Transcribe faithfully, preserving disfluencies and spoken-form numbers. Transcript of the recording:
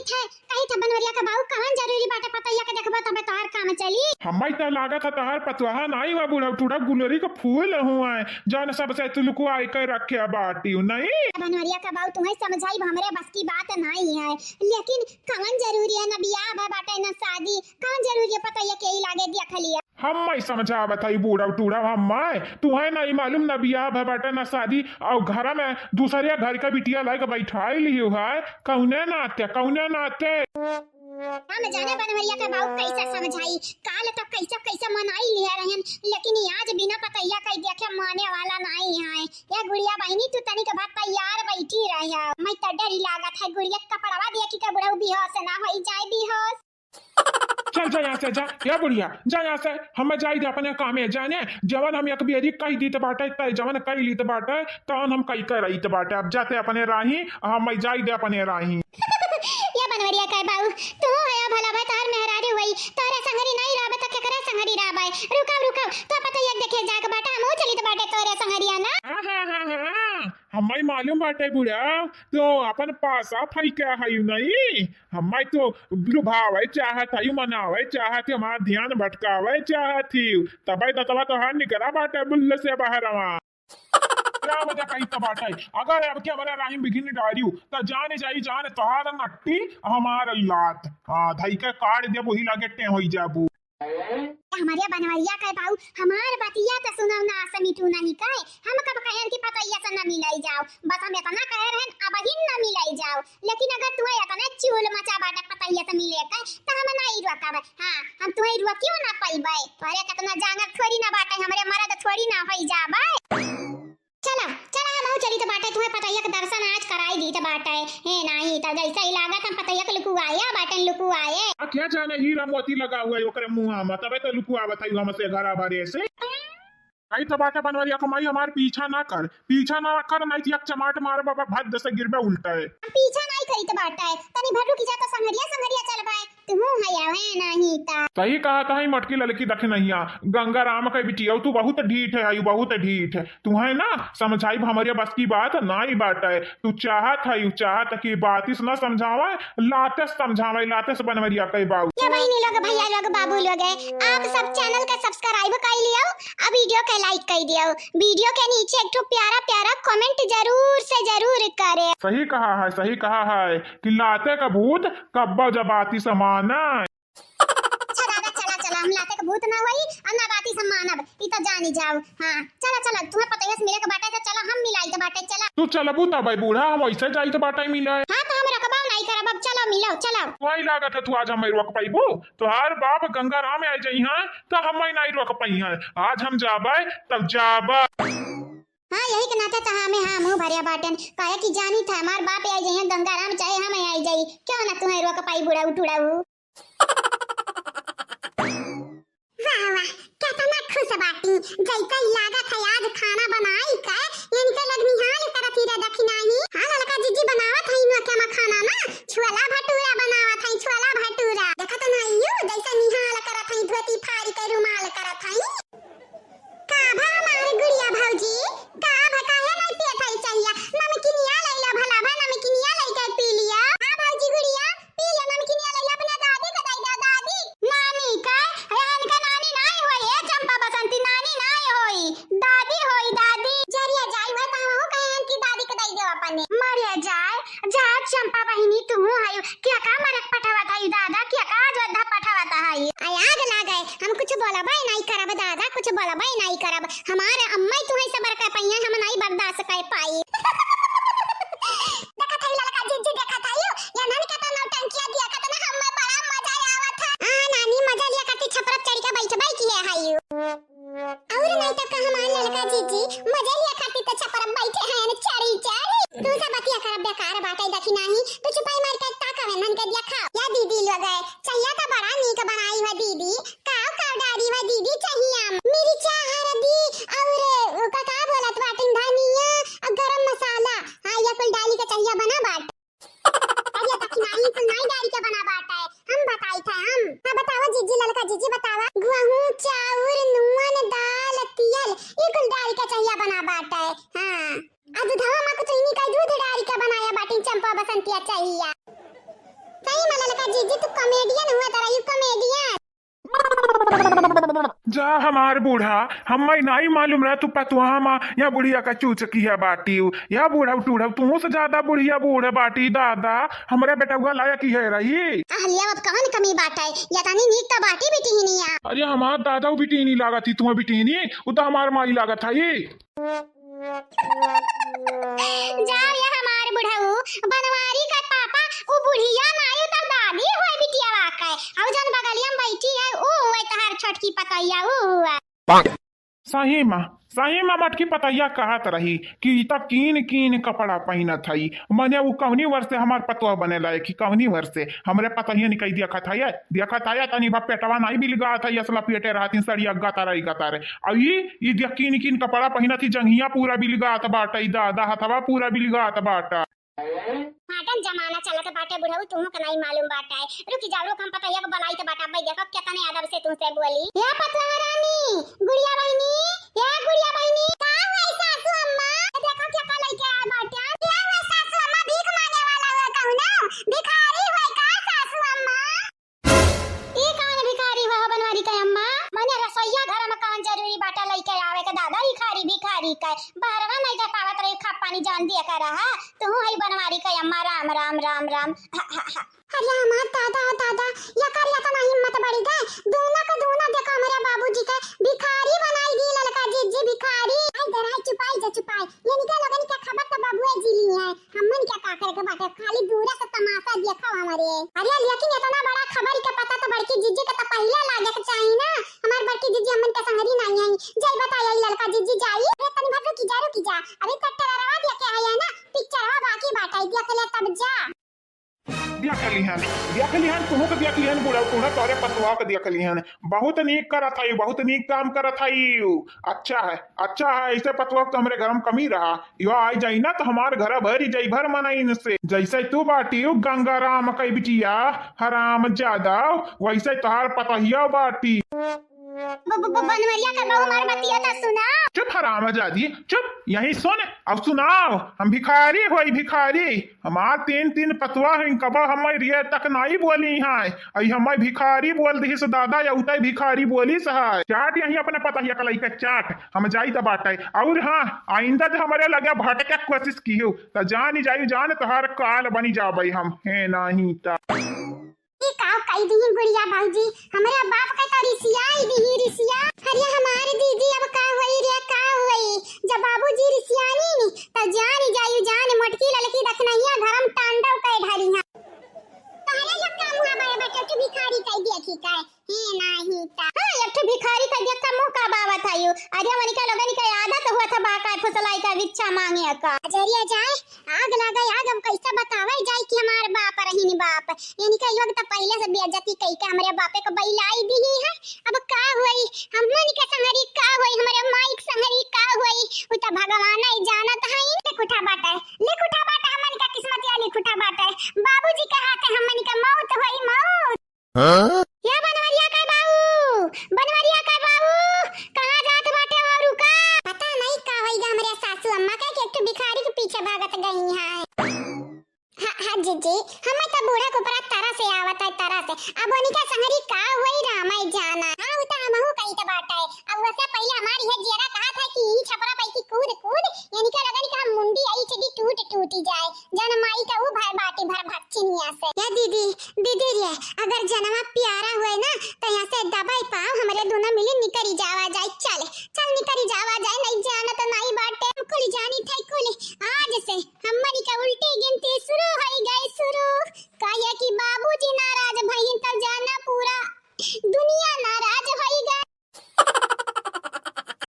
थे, कही थे बनवरिया के बाऊ, कवन जरूरी बाटे पतैया के देखबो तबे तोहार काम चली? हम्मै त लागत है तोहार पतोहा नाई हुआ, बुढ़ऊ टूढ़ा गुलरी के फूल हुआ है, जौन सबसे तू लुकुआई के रखे बाटी नहीं। बनवरिया के बाऊ, तुम्हें समझाई हमरे बस की बात नाई है, लेकिन कवन जरूरी है, न बियाह भय बाटे न शादी, कवन जरूरी है पतैया के ही लागे देख लिया। हम्मै समझावत हई बूढ़ा टूढ़ा, हम्मै तुहैं नाई मालूम, न बियाह भय बाटे न शादी, और घर में दूसरे घर का बिटिया लाइके बैठाई लियो है। कौने नाते, कौने नाते? हम जाने बनवरिया के बाऊ कैसे समझाई, काल तो कैसे कैसे मनाई लिया रहन, लेकिन आज बिना पतैया कई देखे माने वाला नाई है। ये गुड़िया बहिनी, तू तनिक बात तैयार बैठी रह, मैं तो डरी लागत है गुड़िया के कपड़वा देखी के बुढ़ऊ बेहोश ना होई जाए, बेहोश। चल जा यहाँ से, जा, ए बुढ़िया, जा यहाँ से। हम्मै जाई दे अपने कामे, जाने, जवन हम एक बेरी कही दीत बाटे, तै जवन कही लीत बाटे, तवन हम कही करइत बाटे। अब जाते अपने राही, हम्मै जाई दे अपने राही। ए बनवरिया के बाऊ, तू है भला भाई, तोहर मेहरारू हुई, तोहरे संगरी नहीं रहबे तो केकरे संगरी रहबे? रुका, रुका, तो पतैया देखे जाके बाटे, हमहू चलित बाटे तोहरे संगरिया ना। हाँ, हाँ, हाँ, हाँ, हम्मै मालूम बाटे बुढ़ा, तो अपन पासा फैका है नहीं। हम्मै तो लुभावे चाहत हई, मनावे चाहत हई, हमार ध्यान भटकावे चाहत हई, तबै दतवा तोहार निकरा बाटे बुल्ले से बहरवा। क्या वजह कही तो बाटे, अगर अब के हमरा राही में बिघिन डारियो, त जान जाई जान तोहार नट्टी, हमार लात। हाँ, धई के काट देबो, ही लगे टें होई जाबू। हमरे बनवरिया के बाऊ, हमार बतिया त सुनव ना, समिटू नहीं कहे। हम कब कहन कि पतैया से न मिलाई जाओ, बस हम इतना कह रहन, अबहिन न मिलाई जाओ। लेकिन अगर तुम्हें इतने चूल मचा बाटे पतैया से मिले के, त हम नहीं रोकब। हाँ, हम तुम्हें रोकियो ना पइबे। तोरे कितना जांगर थोड़ी ना बाटे, हमरे मरद थोड़ी ना होई जाबे। चला, चला, हमहू चलित बाटे, तुम्हें पतैया के दर्शन आज कराई दीत बाटे। हे नाही, त जैसे ही लागत हम पतैया के लुकुआए बाटे, लुकुआए। आ, क्या जाने हीरा मोती लगा हुआ है ओकरे मुंह में, तबे तो लुकुआवत है हमसे घरा भरे से। आई तो बाटे बनवरिया के माई, हमार पीछा ना कर, पीछा ना कर, नहीं तो एक चमाट मार बाबा, भद्द से गिरबे उल्टा है। हम पीछा नहीं करित बाटे, तनी भर रुकी जा तो संगरिया, संगरिया चलबे। तू है आवे नहीं ता। सही कहा था ही मटकी ललकी दखिनहिया, गंगा राम के बिटिया, तू बहुत ढीठ है, बहुत ढीठ। तू है ना, समझाई हमरे बस की बात नाई बाटे। तू चाहत है, यू चाहत कि बातिस ना समझावे, लातेस समझावे, लातेस बनवरिया के बाऊ। ये बहिनी लोग, भैया लोग, बाबू लोग है, आप सब channel के subscribe कर लियो, आ video के like कर दियो, video के नीचे एक ठो प्यारा प्यारा comment जरूर से जरूर करे। सही कहा है, सही कहा है कि लाते का भूत कब्बो जबाती समाना। अच्छा दादा, चला, चला, हम लाते के भूत ना होई, और ना बाती से मानब, ई तो जानी जाओ। हाँ, चला, चला, तुम्हें पतैया से मिले के बाटे, तो चला, हम मिलाई के बाटे, चला। तू चलबू तब बूढ़ा, हम वैसे जाई तो बाटे मिले। हाँ, तो हम रखबा नहीं करब, अब चलो, मिलो, चलो। वही लागत है, तू आज हमें रोक पाइबू? तोहार बाप गंगा राम आ जाई हैं, तो हम नहीं रोक पाई हैं। आज हम जाबे, तब जाबे। हाँ, यही के नाते तो हमें, हाँ, मुंह भरिया बाटन, काहे कि जानी था, हमार बाप आ जाई हैं, गंगा राम, चाहे हम आ जाई, क्यों ना तुम्हें रोक पाई, बुढ़ऊ टुड़ऊ। वाह, वाह, केतना खुश बाटी। जैसे ही लागत है आज खाना बनाई के, इनके लोग निहाल करत ही रे दखिनाही। हाँ, ललका जीजी बनावत है इनके में खाना ना, छोला भटूरा बनावत है, छोला भटूरा। देखत ना यू, जैसे निहाल करत है, धोती फाड़ी के रुमाल करत है। का भा हमार गुड़िया भौजी, का भा काहे नहीं पियत है चहिया? नमकिनिया लैला भला भा, नमकिनिया लैके पी लिया। हाँ भौजी गुड़िया, पी ले नमकिनिया, ले ले अपने दादी के दे दे, दादी। नानी का? अरे इनका नानी नाई होई, ए चंपा बसंती, नानी नाई होई, दादी होई, दादी। जरिया जाई हुए तो हमहू कहे कि दादी के दे दे अपने। मरे जाए, जा चंपा बहिनी, तू हयू, क्या का मरक पठावत हयू दादा, क्या का अयोध्या पठावत हयू? आय आग लागे, हम कुछ बोलबे नाई करब दादा, कुछ बोलबे नाई करब। हमारे अम्मा ही तुम्हें सबर कर पाई हैं, हम नाई बर्दाश्त कर पाई। देखत हई ललका जीजी, देखत हई, ये नानी का तो नौटंकिया दिया, कतना हमें बड़ा मजा आवत है। हाँ नानी, मजा लिया करती, छपरा चढ़ के बैठ बैठ किए हई। और नहीं तो का हमार ललका जीजी, मजा लिया करती तो छपरा बैठे हैं न चढ़ी चढ़ी। तू सब बतिया कर बेकार बाटे, देखी नहीं, तू चुपाई मार के ताकावे मन के दिया खाओ। या दीदी लोग है, चहिया तो बड़ा नीक बनाई है दीदी, काव काव डारी बा दीदी चहिया में? मिर्चा, हरदी और का, का बोलत बाटिन, धनिया और गरम मसाला। हाँ, ये कुल डाली के चहिया बना बाट। अरे दखिनाही कुल नाई डारी के बना बाट है, हम बताई थे हम। हाँ बतावा जीजी, ललका जीजी बतावा। गेहूं, चाउर, नून, दाल, तियल, ये कुल डारी के चहिया बना बाट है। हाँ। आ दूधवा में कुछ इन्हीं का दूध डारी के बनाया बाटिन चंपा बसंतिया चहिया। सही जीजी, तू comedian हुआ तारा, you comedian। जा हमार बूढ़ा, हम्मै नाई मालूम रहा तू पतोहा मा या बुढ़िया का चूचकी है बाटी। या बूढ़ा टूढ़ा, तू से ज्यादा बुढ़िया बूढ़ बाटी दादा, हमरे बेटउआ लायक ही है रही। अहल्या, अब कवन कमी बाटै, या तनी नीक त बाटी बिटिहनिया। अरे हमार दादा उ बिटिहनी लागत ही, तुम्हें बिटिहनी, उ त हमार माई लागत है। जा ये हमार बुढ़ऊ, बनवारी का पापा, उ बुढ़िया नाई, उ त दादी होय बिटिया वाकै। अउ जन बगलिया में बैठी है, उ हुए तहार छोटकी पतैया, उ हुए। सही मा, सही मा मटकी पतैया कहत रही कि ई त कीन कीन कपड़ा पहिनत हई। मने उ कवनी वर्ष से हमार पतोह बने लायक ही, कवनी वर्ष से? हमरे पतहिया निकई देखत हई, देखत हई, तनी बा पेटवा नाई बिलगात हई, असला पेटे रहतिन सड़िया गतरई गतरे। अउ ई, ई देख कीन कीन कपड़ा पहिनत ही, जंघिया पूरा बिलगात बाटै, दादा हथवा पूरा बिलगात बाटै। Modern जमाना चलत बाटै बुढ़ऊ, तुहू के नाई मालूम बाटै। रुकि जा, रुक, हम पतहिया के बलाइत बाटा, अब्बै देखो केतने अदब से तुहसे बोली। या पतोह रानी, गुड़िया बहिनी, या गुड़िया बहिनी, का हुआ सासू अम्मा? देखो केका लइके आए बाटे। का हुआ सासू अम्मा, भीख मांगे वाला हुआ कहूँ ना? भिखारी हुआ का सासू अम्मा? ई कौन भिखारी हुआ हो बनवारी का अम्मा? मने रसोइया घर में कौन जरूरी बाटा लइके आवे के दादा, भिखारी, भिखारी का। बहरवा नहीं जा पावत रही, खा पानी जान दिया कर रहा। तू हई बनवारी का अम्मा, राम, राम, राम, राम। हा, हा, हा। अरे हमार दादा, दादा, यकर यतना हिम्मत बढ़ी गए। दूना के दूना देखो हमरे बाबूजी के भिखारी बनाई दी ललका जीजी, भिखारी। आई डराई, चुपाई जा, चुपाई। ये निकल लोगन के खबर तो बाबुए जी ली है। हमन के का करे के बाटे, खाली दूरा से तमाशा देखो हमरे। अरे लेकिन इतना बड़ा खबर के पता तो बड़की जीजी के तो पहिले लागे के चाही ना। हमार बड़की जीजी हमन के संगरी नहीं है। जाई बताई आई ललका जीजी जाई। अरे तनी भर रुकी जा, रुकी जा। अभी तो ट्रेलरवा देख के आई है ना, पिक्चरवा बाकी बाटे, देख ले तब जा। देख लिहन, देख लिहन, तुहू के देख लिहन, बूढ़ा, बूढ़ा तोहरे पतोह के देख लिहन। बहुत नीक करत हई, बहुत नीक काम करत हई। अच्छा है, अच्छा है, ऐसे पतोह तो हमरे घर में कमी रहा। यो आई जाई ना तो हमार घर भरी जाई भर मनइन से। जैसे तू बाटी उ गंगाराम कई बिटिया हराम ज्यादा, वैसे तोहार पतहिया बाटी। ब-, ब-, ब-, बनवरिया का बहू हमार बतिया तो सुना। चुप हराम जादी, चुप, यही सुन। अब सुनाओ, हम भिखारी होई भिखारी, हमार तीन तीन पतोह हैं, कबो हम रियर तक नाई बोली हैं। अई हम भिखारी बोल दिहिस दादा, या उतई भिखारी बोलिस है। चाट यहीं अपने पतहिया का लइके चाट, हम जाई त बाटे। और हाँ, आइंदा जे हमरे लगे भटके कोशिश किहू, त जानी जाई जान तोहार काल बनी जाबे हम, है नहीं त। ई का कई दिही गुड़िया भौजी, हमरे बाप के तो रिसियाई दिही रिसिया। अरे हमार दीदी अब का होई रे का होई, जब बाबूजी रिसियानी नी त जान जायु जान मोटकी ललकी दखनैया धर्म तांडव कइ ढारी है। तहरे लोग का मुँह बड़े बड़े ठो भिखारी कइ दिया की का, हे नाही ता। हाँ, एक ठो भिखारी कइ दिया का मुँह का बावत है यू। अरे वनिका लोगन का आदत हुआ था बाका फुसलाई का बिच्छा मांगे का। अजरिया जाए, आग लागे आग, अब कैसे बतावे जाए कि हमार बाप रहीन बाप। यानी कि लोग तो पहले से बेइज्जती कई के हमरे बापे को बैलाई दिही है। अब का हुई, हमन के संगरी का हुई, हमरे माई के संगरी का हुई, उ तो भगवान ही जानत है। लिख उठा बाटे, लिख उठा बाटे, हमन का किस्मत या लिख उठा बाटे। बाबूजी के हाथे हमन के मौत हुई, मौत। हाँ? या बनवरिया का बाऊ, बनवरिया का बाऊ, कहाँ जात बाटे और का? पता नहीं का होई गा हमरे सासू अम्मा के कि एक ठो भिखारी के पीछे भागत गई है। हाँ, हाँ जीजी, हमें तो बूढ़ा के ऊपर तरस आवत है, तरस। अब उनके संगरी का हुई रामाई जाना। हाँ, उ तो हमहू कही तो बाटे। अब वैसे पहले हमारी है जियरा कहा था कि ई छपरा पैकी कूद कूद, यानी कि लगन कि हम मुंडी आई चली टूट टूटी जाए। जन माई का उ भर बाटी भर भर चिनिया से। या दीदी, दीदी रे, अगर जनवा प्यारा हुए ना,